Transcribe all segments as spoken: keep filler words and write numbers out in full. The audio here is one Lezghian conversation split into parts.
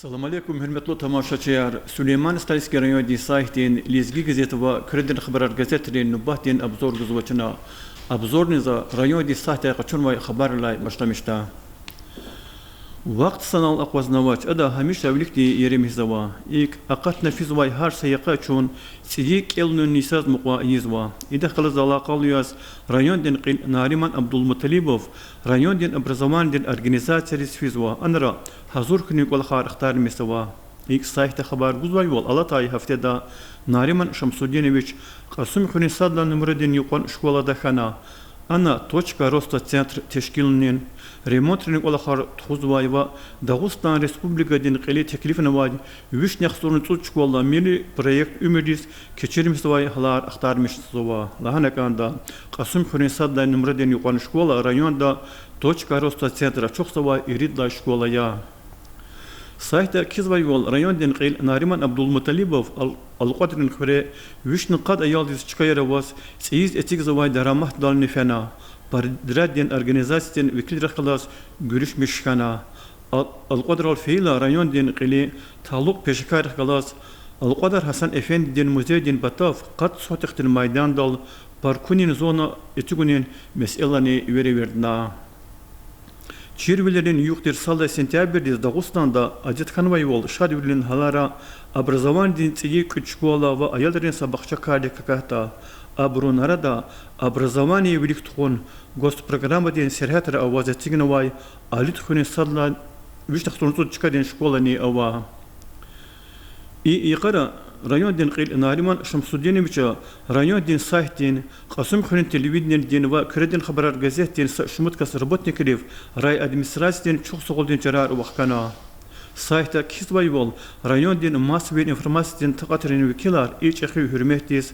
Салам алейкум, гьуьрметлу тамашачияр! Сулейман-Стальский райондин сайтдин, Лезги газет ва Куьредин хабарар газетрин нубатдин обзор гузва чна. Обзорни за райондин сайтдай къачунвай хабаррилай башламишда. Вахт санал акъвазнавач, ада гьамиша виликди еримихьзава. ИкӀ, акъатна физвай гьар са йикъа чун цӀийи кӀелунин йисаз мукьва ийизва. Идахъ галаз алакъалу яз райондин кьил Нариман Абдулмуталибов райондин образованидин организацияриз физва, анра гьазур хьунин кӀвалахар ахтармишзава. ИкӀ, сайтда хабар гузвайвал, алатай гьафтеда Нариман Шамсудинович Кьасумхуьруьн сад лагьай нумрадин юкьван школада хьана. Ана Точка роста центр тешкилунин, ремонтрин кӀвалахар тухузвай ва Дагъустан Республикадин кьили теклифнавай вишни яхцӀурни цӀуд школа милли проект уьмуьрдиз кечирмишзавай гьалар ахтармишзава. Лагьана кӀанда, Кьасумхуьруьн сад лагьай нумрадин юкьван школа районда Точка роста центр ачухзавай ирид лагьай школа я. Сайтда кхьизвайвал, райондин кьил Нариман Абдулмуталибов ал-, Алкьвадрин хуьре вишни къад аялдиз чкаяр аваз цӀийиз эцигзавай дараматдални фена, подряддин организациядин векилрихъ галаз гуьруьшмиш хьана. Ал-, Алкьвадрал фейила райондин кьили талукь пешекаррихъ галаз Алкьвадар Гьасан-эфендидин музейдин патав къад сотихдин майдандал паркунин зона эцигунин месэлани веревирдна. Чирвилерин югъ тир сад лагьай сентябрдиз Дагъустанда адет хьанвайвал, шадвилин гьалара образованидин цӀийи кӀуьд школа ва аялрин са бахча кардик какахьда. Абурун арада образование вилик тухун госпрограммадин сергьятра аваз эцигнавай Алидхуьруьн сад лагьай вишни яхцӀурни цӀуд чкадин школани ава. И йикъара райондин кьил Нариман Шамсудиновича райондин сайтдин, Кьасумхуьруьн телевиденидин ва Куьредин хабарар газетдин са шумуд кас работникрив райадминистрациядин чухсагъулдин чарар вахкана. Сайтда кхьизвайвал, райондин массовый информациядин такьатрин векилар и чӀехи гьуьрметдиз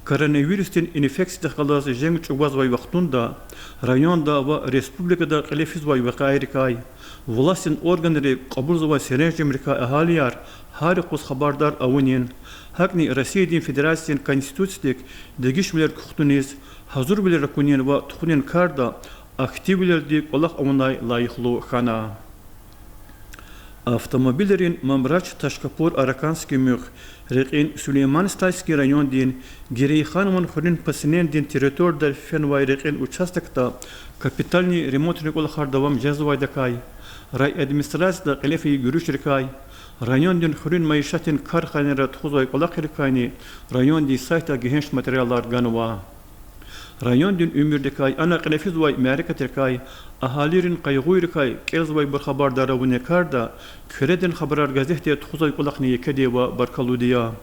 коронавирусдин инфекциядихъ галаз женг чӀугвазвай вахтунда районда ва республикада кьиле физвай вакъиайрикай, властдин органри кьабулзавай серенжемрикай агьалияр гьар юкъуз хабардар авунин, гьакӀни Россиядин Федерациядин Конституциядик дегишвилер кухтуниз гьазурвилер акунин ва тухунин карда активвилелди кӀвалах авунай лайихлу хьана. Автомобилрин Мамрач — Ташкапур — Араканский муьгъ рекьин Сулейман-Стальский райондин Герейханован хуьруьн поселенидин территорияда фенвай рекьин участокда капитальный ремонтрин кӀвалахар давам жезвайдакай, райадминистрацияда кьиле фейи гуьруьшрикай, райондин хуьруьн майишатдин карханайра тухузвай кӀвалахрикайни райондин сайтда гегьенш материалар ганва. Райондин уьмуьрдикай, ана кьиле физвай мярекатрикай, агьалийрин къайгъуйрикай кӀелзавайбур хабардар авунин карда Куьредин хабарар газетда тухузвай кӀвалахни екеди ва баркаллуди я.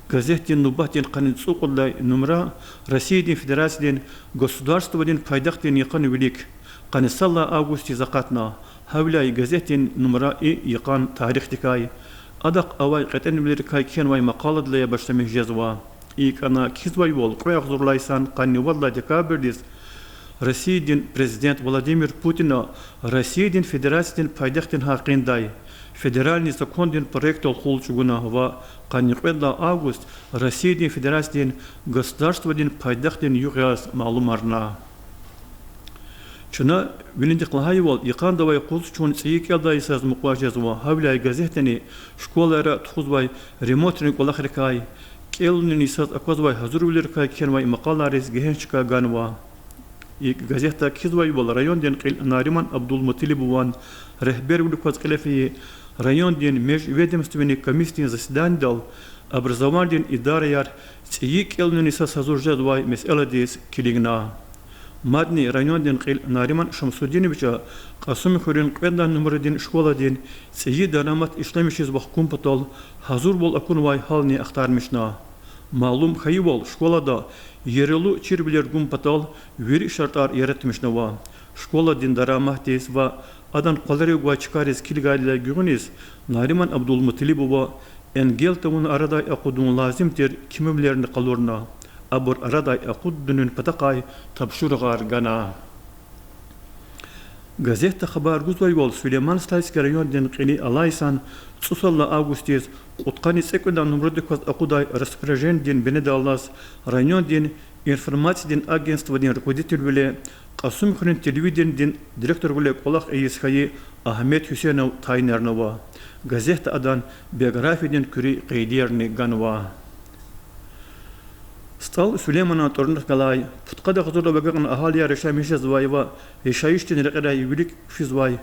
Газетдин нубатдин къанни цӀукьуд лагьай нумра Россиядин Федерациядин государстводин пайдахдин йикъан вилик, къанни сад лагьай августдиз акъатна. Гьавиляй газетдин нумра и йикъан тарихдикай, адахъ авай кьетӀенвилерикай кхьенвай макъаладилай башламиш жезва. ИкӀ, ана кхьизвайвал, кьве агъзур лагьай йисан къанни вад лагьай декабрдиз Россиядин Президент Владимир Путина Россиядин Федерациядин пайдахдин гьакъиндай федеральный закондин проектдал къул чӀугуна ва къанни кьвед лагьай август Россиядин Федерациядин государстводин пайдахдин югъ яз малумарна. Чна винидихъ лагьайвал, йикъандавай юкъуз чун цӀийи кӀелдай йисаз мукьва жезва, гьавиляй газетдани школайра тухузвай ремонтрин кӀвалахрикай, кӀелунин йисаз аквазвай гьазурвилерикай кхьенвай макъалайриз гегьенш чка ганва. ИкӀ, газетда кхьизвайвал, райондин кьил Нариман Абдулмуталибован регьбервилик кваз кьиле фейи райондин межведомственный комиссиядин заседанидал образованидин идараяр цӀийи кӀелунин йисаз гьазур жезвай месэладиз килигна. Мадни райондин кьил Нариман Шамсудиновича Кьасумхуьруьн кьвед лагьай нумрадин школадин цӀийи дарамат ишлемишиз вахкун патал гьазурвал акунвай гьални ахтармишна. Малум хьайивал, школада яралу чирвилер гун патал вири шартӀар яратмишнава. Школадин дараматдиз ва адан къвалерив гвай чкайриз килигайдалай гуьгъуьниз Нариман Абдулмуталибова энгел тавун арадай акъудун лазим тир кимивилерни къалурна, абур арадай акъудунин патахъай тапшуругъар гана. Газетда хабар гузвайвал, Сулейман-Стальский райондин кьили алай йисан цӀусад лагьай августдиз кьудкъанни цӀекӀуьд лагьай нумрадик кваз акъудай распоряженидин бинедаллаз райондин информациядин агентстводин руководителвиле Кьасумхуьруьн телевиденидин директорвиле кӀвалах ийиз хьайи Агьмед Гьуьсейнов тайинарнава. Газетда адан биографиядин куьруь къейдерни ганва. СтӀал Сулейманан тӀварунихъ галай, пудкъада гьазурдав агакьна агьалияр яшамиш жезвай ва яшайишдин рекьерай вилик физвай,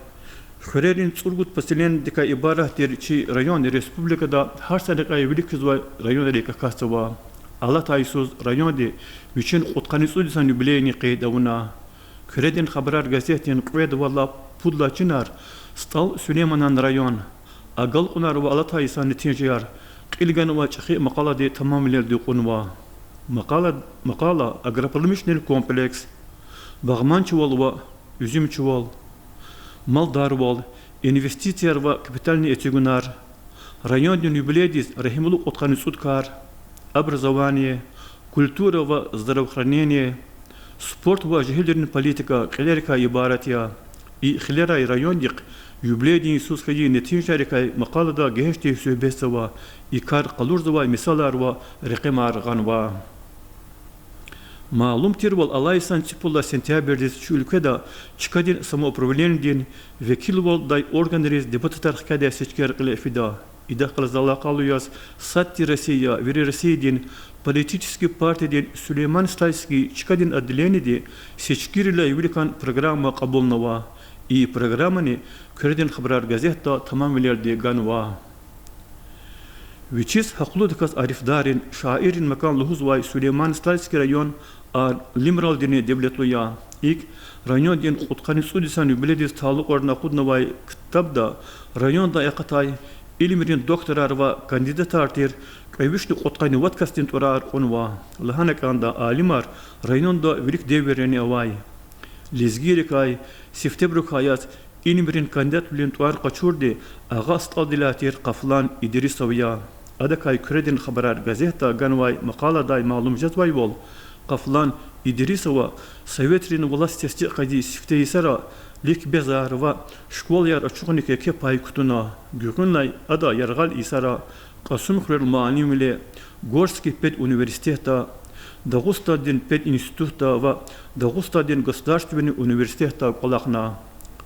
хуьрерин цӀуругуд поселенидикай ибарат тир чи район республикада гьар са рекьяй вилик физвай районрикай акатзава. Алатай йисуз районди вичин кьудкъанни цӀуд йисан юбилейни къейд авуна. Куьредин хабарар газетдин кьвед ва лап пуд лачинар СтӀал Сулейманан район, агалкьунар ва алатай йисан нетижаяр кьил ганвай чӀехи макъалади тамамвилелди кьунва. Макъала, макъала агропромышленный комплекс, багъманчивал ва уьзуьмчивал, малдарвал, инвестицияр ва капитальный эцигунар, райондин юбилейдиз регьимлу кьудкъанни цӀуд кар, образование, культура ва здравоохранение, спорт ва жегьилрин политика кьилерикай ибарат я. И хилерай райондихъ юбилейдин йисуз хьайи нетижайрикай макъалада гегьеншди суьгьбетзава, и кар къалурзавай мисалар ва рекъемар гъанва. Малум тирвал, алай йисан цӀипуд лагьай сентябрдиз чи уьлкведа чкадин самоуправленидин векилвалдай органриз депутатар хкядай сечкияр кьиле фида. Идахъ галаз алакъалу яз сад тир Россия, вири Россиядин политический партиядин Сулейман-Стальский чкадин отделениеди сечкийрилай виликан программа кьабулнава. И программани Куьредин хабарар газетда тамамвилелди ганва. Вичиз гьахълудаказ арифдаррин, шаиррин макан лугьузвай Сулейман-Стальский район алимралдини девлетлу я. ИкӀ, райондин кьудкъанни цӀуд йисан юбилейдиз талукьарна акъуднавай ктабда райондай акъатай илимрин докторар ва кандидатар тир кьве вишни кьудкъанни вад касдин тӀварар кьунва. Лагьана кӀанда, алимар районда вилик девиррини авай. Лезгийрикай сифтебурукай яз илимрин кандидатвилин тӀвар къачурди агъа стӀалдилай тир Къафлан Идрисов я. Адакай Куьредин хабарар газетда ганвай макъаладай малум жезвайвал, Къафлан Идрисова советрин власть тестикь хьайи сифте йисара ликбезар ва школаяр ачухуник еке пай кутуна. Гуьгъуьнлай ада яргъал йисара Кьасумхуьрел муаллимвиле, Горский педуниверситетда, Дагъустандин пединститутда ва Дагъустандин государственный университетда кӀвалахна.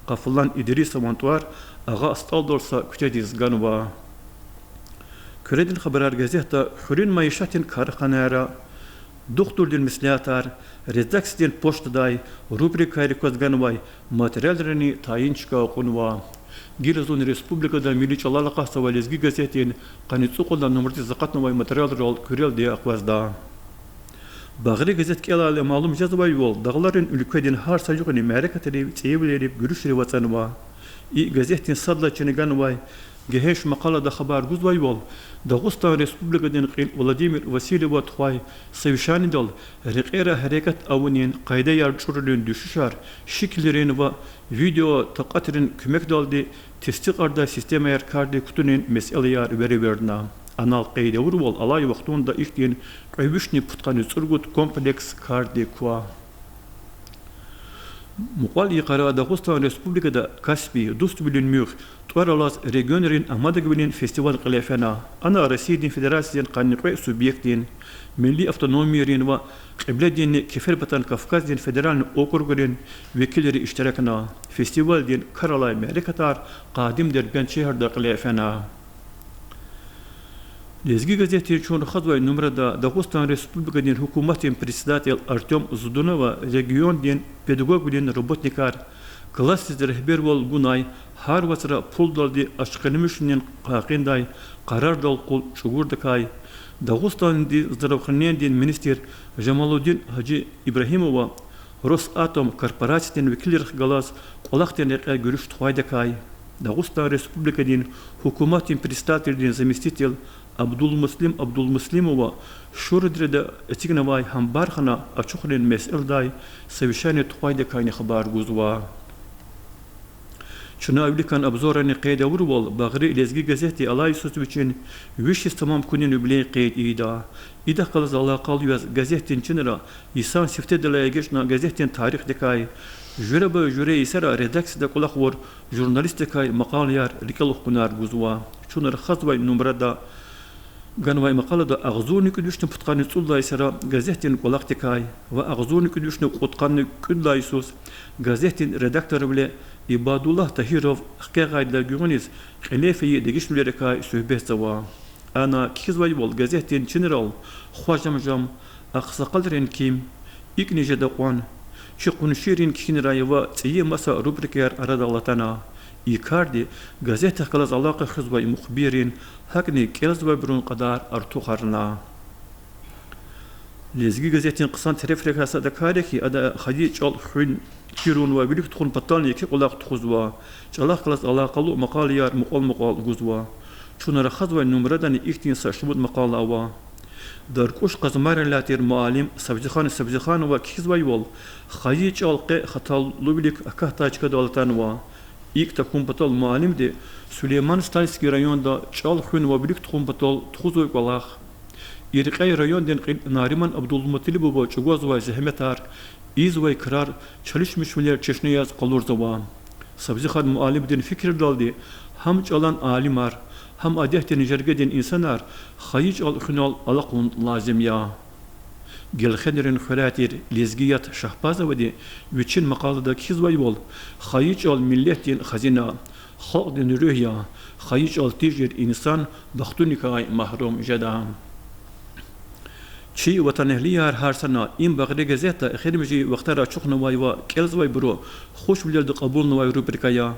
Къафлан Идрисован тӀвар агъа стӀалдал са куьчедиз ганва. Куьредин хабарар газетда хуьруьн майишатдин карханайра, духтурдин меслятар, редакциядин почтадай рубрикайрик кваз ганвай материалрини тайин чка кьунва. Гила зун республикада милли чӀалал акъатзавай Лезги газетдин къанни цӀукьуд лагьай нумрадиз акъатнавай материалрал куьрелди акъвазда. Багъри газет кӀелайла малум жезвайвал, дагъларин уьлкведин гьар са югъни мярекатрив, цӀийивилерив, гуьруьшрив ацӀанва. И газетдин сад лагьай чина ганвай гегьенш макъалада хабар гузвайвал, Дагъустан Республикадин кьил Владимир Васильева тухвай совещанидал рекьера гьерекат авунин, къайдаяр чӀурунин дуьшуьшар шикилрин ва видео такьатрин куьмекдалди тестикьардай системаяр кардик кутунин месэлаяр веревирдна. Анал къейд авурвал, алай вахтунда ихьтин кьве вишни пудкъанни цӀуругуд комплекс кардик ква. Мукьвал йикъара Дагъустан Республикада Каспий, дуствилин муьгъ тӀвар алаз регионрин амадагвилин фестиваль кьиле фена. Ана Россиядин Федерациядин къанни кьве субъектдин, милли автономийрин ва Кьиблединни Кеферпатан Кавказдин федеральный округрин векилри иштиракна. Фестивальдин кар алай мярекатар къадим Дербент шегьерда кьиле фена. Лезги газетдин чун рахазвай нумрада Дагъустан Республикадин гьукуматдин председатель Артём Зудунова региондин педагогвилин работникар классдиз регьбервал гунай, гьар вацра пулдалди ашкъилмишунин къайгъудай къарардал къул чӀугурдакай, Дагъустандин здравоохранениедин министр Жамалудин Гьажи Ибрагьимова Росатом корпорациядин векилрихъ галаз кӀвалахдин рекье гуьруьш тухвайдакай, Дагъустан Республикадин гьукуматдин председателдин заместитель Абдулмуслим Абдулмуслимова Шуридреда эцигнавай гьамбархана ачухунин месэлдай совещание тухвайдакайни хабар гузва. Чна виликан обзоррани къейд авурвал, Багъри лезги газетди алай йисуз вичин виш йис тамам хьунин юбилей къейд ийида. Идахъ галаз алакъалу яз газетдин чинра йисан сифтедилай эгечӀна газетдин тарихдикай, жуьреба-жуьре йисара редакцияда кӀвалахвур журналистдикай макъалаяр рикӀел хкунар гузва. Чун рахазвай нумрада Ганвай макъалада агъзурни кӀуьд вишни пудкъанни цӀуд лагьай йисара газетдин кӀвалахдикай ва агъзурни кӀуьд вишни кьудкъанни кӀуьд лагьай йисуз газетдин редакторвиле Ибадуллагь Тагьиров хкягъайдалай гуьгъуьниз кьиле фейи дегишвилерикай суьгьбетзава. Ана кхьизвайвал, газетдин чинрал хва жам-жам, агъсакъалрин ким, икӀни жеда кьван, чи къуншийрин кхьинрай ва цӀийи маса рубрикаяр арадал атана. И карди газетдихъ галаз алакъа хуьзвай мухбиррин, гьакӀни кӀелзавайбурун кьадар артухарна. Лезги газетдин хъсан терефрикай сад а кар я хьи, ада хайи чӀал хуьн, чирун ва вилик тухун патални еке кӀвалах тухузва, чӀалахъ галаз алакъалу макъалаяр мукьвал-мукьвал гузва. Чун рахазвай нумрадани ихьтин са шумуд макъала ава. Даркьуш Къазмайрилай тир муаллим Сабзихан Сабзиханова кхьизвайвал, хайи чӀал къе хаталувилик акатдай чкадал атанва. ИкӀ тахьун патал муаллимди Сулейман-Стальский районда чӀал хуьн ва вилик тухун патал тухузвай кӀвалах, и рекьяй райондин кьил Нариман Абдулмуталибова чӀугвазвай зегьметар, ийизвай крар чалишмишвилер чешне яз къалурзава. Сабзихан муаллимдин фикирдалди, гьам чӀалан алимар, гьам адетдин жергедин инсанар хайи чӀал хуьнал алахъун лазим я. Гелхенрин хуьряй тир Лезгият Шагьбазовади вичин макъалада кхьизвайвал, хайи чӀал миллетдин хазина, халкьдин руьгь я, хайи чӀал тежир инсан бахтуникай магьрум жеда. Чи ватанэгьлияр, гьар сана им багъри газетда эхиримжи вахтара ачухнавай ва кӀелзавайбуру хушвилелди кьабулнавай рубрика я.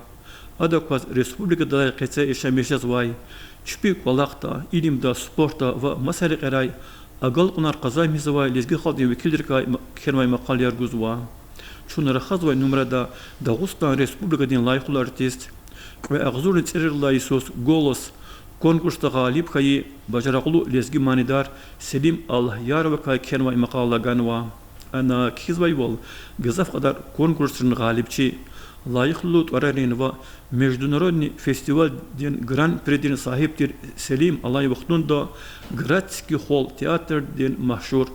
Ада кваз республикадилай къеце яшамиш жезвай, чпи кӀвалахда, илимда, спортда ва маса рекьерай агалкьунар къазанмишзавай лезги халкьдин векилрикай ма-, кхьенвай макъалаяр гузва. Чун рахазвай нумрада Дагъустан Республикадин лайихлу артист, кьве агъзурни цӀерид лагьай йисуз Голос конкурсда гъалиб хьайи бажарагълу лезги манидар Селим Аллагьяровакай кхьенвай макъала ганва. Ана кхьизвайвал, гзаф кьадар конкурсрин гъалибчи, лайихлу тӀварарин ва международный фестивалдин гран-придин сагьиб тир Селим алай вахтунда Градский холл театрдин машгьур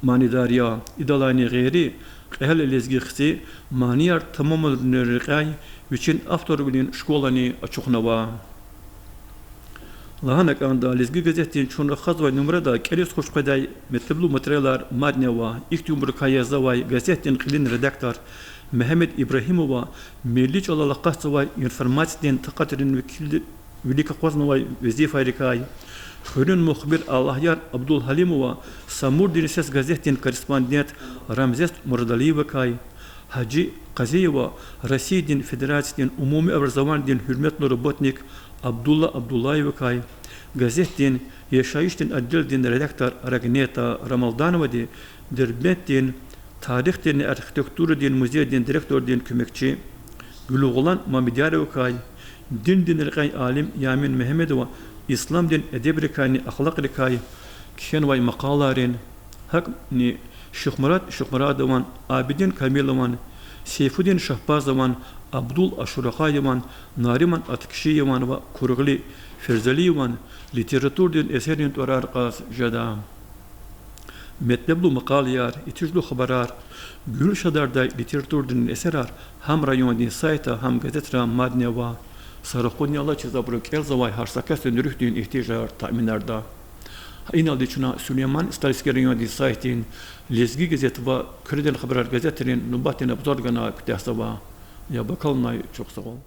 манидар я. Идалайни гъейри, кьегьал лезги хци манияр тамамарунин рекьяй вичин авторвилин школани ачухнава. Лагьана кӀанда, Лезги газетдин чун рахазвай нумрада кӀелиз хуш къведай метлеблу материалар мадни ава. Ихьтинбурукай язавай газетдин кьилин редактор Мегьамед Ибрагьимова милли чӀалал акъатзавай информациядин такьатрин векил-, вилик акъвазнавай везифайрикай, хуьруьн мухбир Аллагьяр Абдулгьалимова Самурдин сес газетдин корреспондент Рамзес Мурадалиевакай, Гьажи Къазиева Россиядин Федерациядин умуми образованидин гьуьрметлу работник Абдулла Абдуллаевакай, газетдин яшайишдин отделдин редактор Рагнета Рамалдановади, Дербентдин тарихдинни архитектурадин музейдин директордин куьмекчи Гуьлугълан Мамедъяровакай, диндин рекьяй алим Ямин Мегьамедова исламдин эдебрикайни ахлакьрикай кхьенвай макъалайрин, гьакӀни Шихмурад Шихмурадован, Абидин Камилован, Сейфудин Шагьбазован, Абдул Ашуракъаеван, Нариман Аткишиеван ва Кургъли Ферзалиеван литературдин эсеррин тӀварар кьаз жеда. Метлеблу макъалаяр, итижлу хабарар, гуьлшадардай литературдин эсерар гьам райондин сайтда, гьам газетра мадни ава. Са рахуни алачиз абуру кӀелзавай гьар са касдин руьгьдин игьтияжар таъминарда. Гьа иналди чна Сулейман-Стальский райондин сайтдин Лезги газет ва Куьредин хабарар газетрин нубатдин обзор гана куьтягьзава. Я бакалнай, чухсагъул.